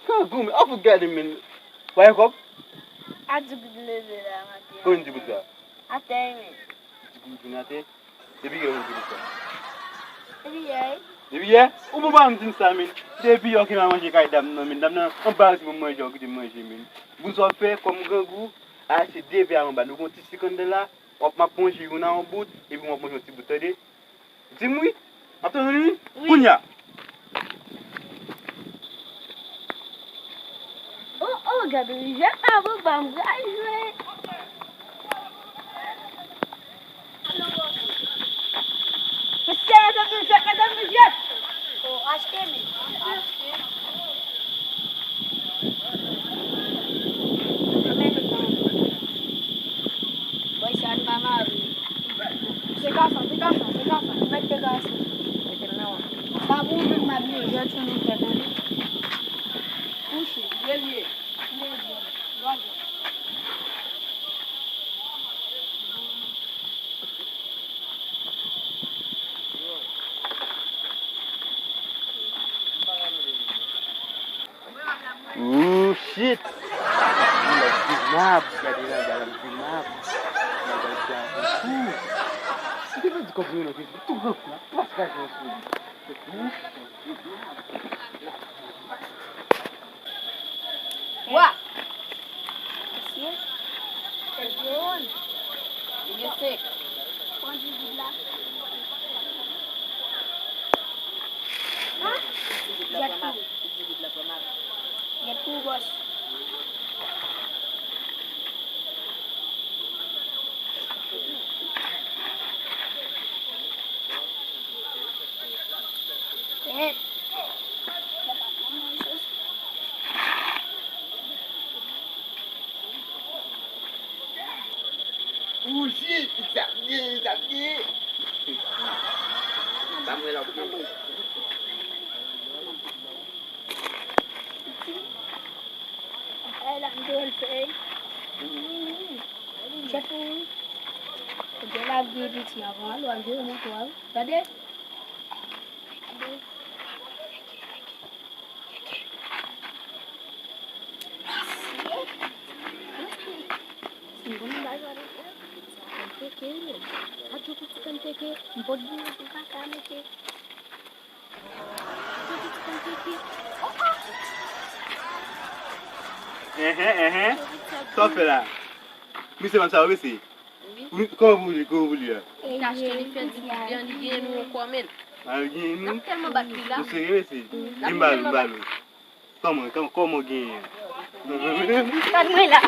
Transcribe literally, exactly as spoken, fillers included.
Grangou, men, ap gade, men. Wè kòb? A di goud leve la maten. Konbyen ti goud sa? Atè, men. Ti goud vin atè. Depi yè ou di sa? Depi yè, wi. Depi yè? Ou bon pa m di m sa, men. Depi yè ou ke m a manje kay dam nan, men. Dam nan anbarase pou m manje, ou kite m manje, men. Bon, sa w ap fè, kòm grangou, a se de vè a anba. Nou gon ti sik anndan la, w ap, m ap manje youn a yon bout, epi w ap manje yon ti bout, tande? Di m wi. M ap tann ou wi. Wi. Kounye a. Oh, oh, gade rijèt la, bon, ban m pral jwe. Mesye, madanm rijèt, madanm rijèt. Oh, achte, men. Achte. Anmède, non. Bòy sa, n pa mare. Se gason, se gason, se gason. Mèt se gason. Mete l nan wòch. Pa pou mwen, m ap manje tou nou fè tande. Kouche. Leve. Leve. Lògè. Oh shit! Li la di map, gade la, gade la, di map. Gade sa, oh. Si te pa di kòb nou nan fè tou gran kou la, plas gason sou li. Wa! Mesye, tèt jòn. Li gen senk. Pran di goud la. An? Jèt pou ou. Jèt pou ou, bòs. Ou si, sa byen, sa byen. Ba mwen la, byen. Ay, la, m te wè l fè. Chèf ou, wi. Ou te la vye piti avan, al, w ap jere moto a, wi. Gade. Gade. Si m konn bagay la, m teke, wi. Adje, piti, m teke, m pot di, m pa ka mete. Enhen, enhen. Sa w fè la? Misye, madam sa, ou mesye? Wi. Wi, kòman pou li, kòman pou li a? Li kache, li fè di byen, li genyen nou ankò, men. A, li genyen nou? N ap tèlman bat li la. Ou serye, mesye? Wi. Gen m ba l, m ba l. Kòman, kòman, kòman genyen? Gad mwen la.